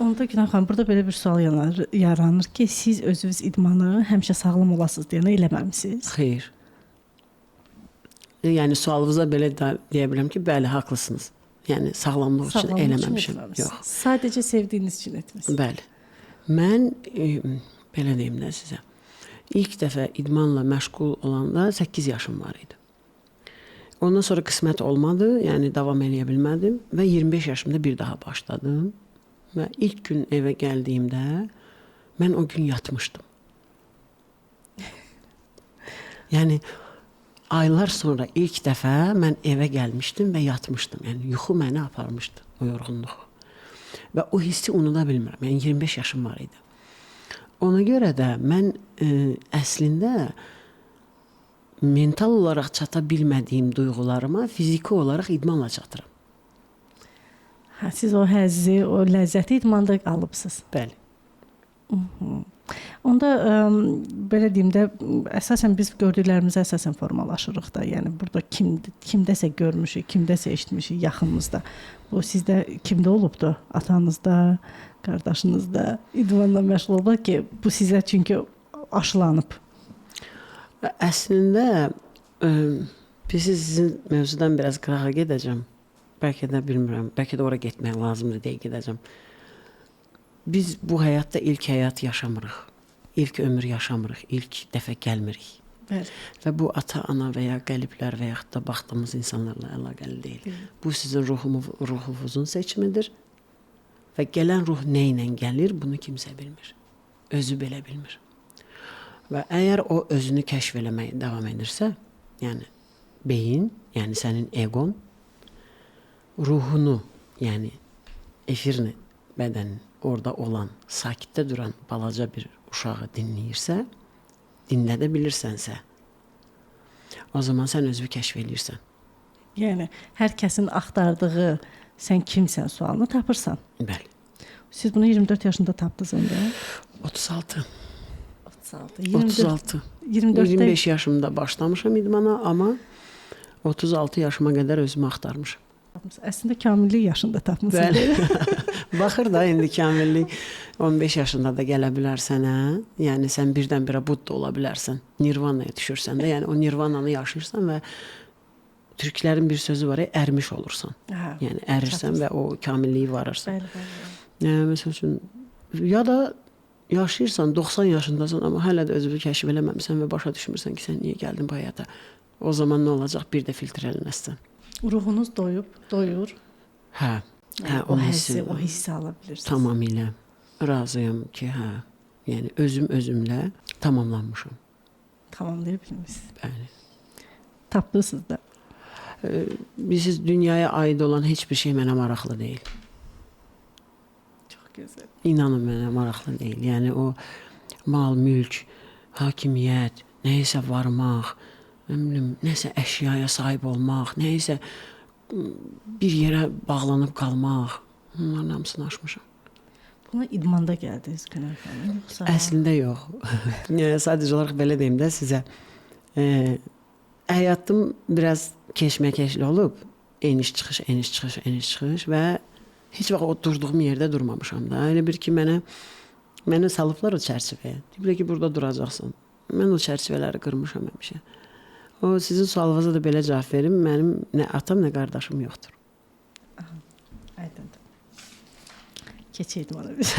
Onda Günay xanım, burada belə bir sual yaranır ki, siz özünüz idmanı həmişə sağlam olasınız deyənə eləməmisiniz? Xeyr. Yəni sualınıza belə də deyə bilərəm ki, bəli, haqlısınız. Yəni sağlamlıq üçün Sağlamlıq üçün eləməmişəm. etməmisiniz. Yox. Sadəcə sevdiyiniz üçün etmisiniz. Bəli. Mən belə deyim də sizə. İlk dəfə idmanla məşğul olanda 8 yaşım var idi. Ondan sonra qismət olmadı, yəni davam eləyə bilmədim və 25 yaşımda bir daha başladım. Və ilk gün evə gəldiyimdə mən o gün yatmışdım. Yəni aylar sonra ilk dəfə mən evə gəlmişdim və yatmışdım. Yəni yuxu məni aparmışdı, o yorğunluq. Və o hissi unuda bilmirəm. Yəni 25 yaşım var idi. Ona görə də mən əslində mental olaraq çata bilmədiyim duyğularıma fiziki olaraq idmanla çatıram. Hə, siz o həzzi, o ləzzəti idmanda alıbsınız. Bəli. Onda belə deyim də, əsasən biz gördüklərimizə əsasən formalaşırıq da. Yəni burada kimdəsə görmüşük, kimdəsə eşitmişik yaxınımızda. Bu sizdə kimdə olubdu? Atanızda, qardaşınızda idmanla məşğul olublar ki, bu sizə çünki aşılanıb. Əslində bilirsiniz, sizin mövzudan biraz qırağa gedəcəm. Bəlkə də bilmirəm, bəlkə də ora getmək lazımdır deyə gedəcəm. Biz bu həyatda ilk həyat yaşamırıq. İlk ömür yaşamırıq, ilk dəfə gəlmirik. Bəli. Və bu ata, ana və ya qəliblər və yaxud da baxdığımız insanlarla əlaqəli deyil. Deyil. Bu sizin ruhunuzun seçimidir. Və gələn ruh nə ilə gəlir, bunu kimsə bilmir. Özü belə bilmir. Və əgər o özünü kəşf eləməyə davam edirsə, yəni beyin, yəni sənin egon, ruhunu, yəni efirini, bədənin orada olan, sakitdə duran balaca bir uşağı dinləyirsə, dinlədə bilirsənsə, o zaman sən özünü kəşf eləyirsən. Yəni hər kəsin axtardığı sən kimsən sualını tapırsan. Bəli. Siz bunu 24 yaşında tapdınız onda? 36. 36. 24, 36. 24-də 25 yaşımda başlamışam idmana, amma 36 yaşıma qədər özümü axtarmışam. Əslində kamillik yaşında tapmısınız. Bəli. Baxır da indi kamillik 15 yaşında da gələ bilərsən, hə? Yəni sən birdən-birə Budda ola bilərsən. Nirvanaya düşürsən də, yəni o nirvananı yaşayırsan və türklərin bir sözü var, ərmiş olursan. Hə. Yəni ərirsən və o kamilliyi varırsan. Bəli, bəli. Məsəl üçün ya da yaşayırsan, 90 yaşındasan, amma hələ də özünü kəşf eləməmisən və başa düşmürsən ki, sən niyə gəldin bu həyata. O zaman nə olacaq? Bir də filtrələnəsən. Ruhunuz doyub, doyur. Hə. Hə, o o hissi, hissi o hissi ala bilirsiniz. Tamamilə razıyam ki, hə. Yəni özüm özümlə tamamlanmışam. Tamamlaya bilmisiniz. Bəli. Tapdınız da. Bilirsiniz, dünyaya aid olan heç bir şey mənə maraqlı deyil. Çox gözəl. İnanın mənə maraqlı deyil. Yəni o mal, mülk, hakimiyyət, nəyisə varmaq, nə bilim, nəsə əşyaya sahib olmaq, nəyisə bir yerə bağlanıb qalmaq, bunların hamısını aşmışam. Buna idmanda gəldiniz Günay xanım, yoxsa? Əslində yox. Yəni sadəcə olaraq belə deyim də sizə. Həyatım biraz keşməkeşli olub. Eniş çıxış, eniş çıxış, eniş çıxış və heç vaxt o durduğum yerdə durmamışam da. Elə bir ki mənə salıblar o çərçivəyə. Deyiblər ki, burada duracaqsan. Mən o çərçivələri qırmışam həmişə. O sizin sualınıza da belə cavab verim. Mənim nə atam, nə qardaşım yoxdur. Aha, aydındır. Keçək idmana biz.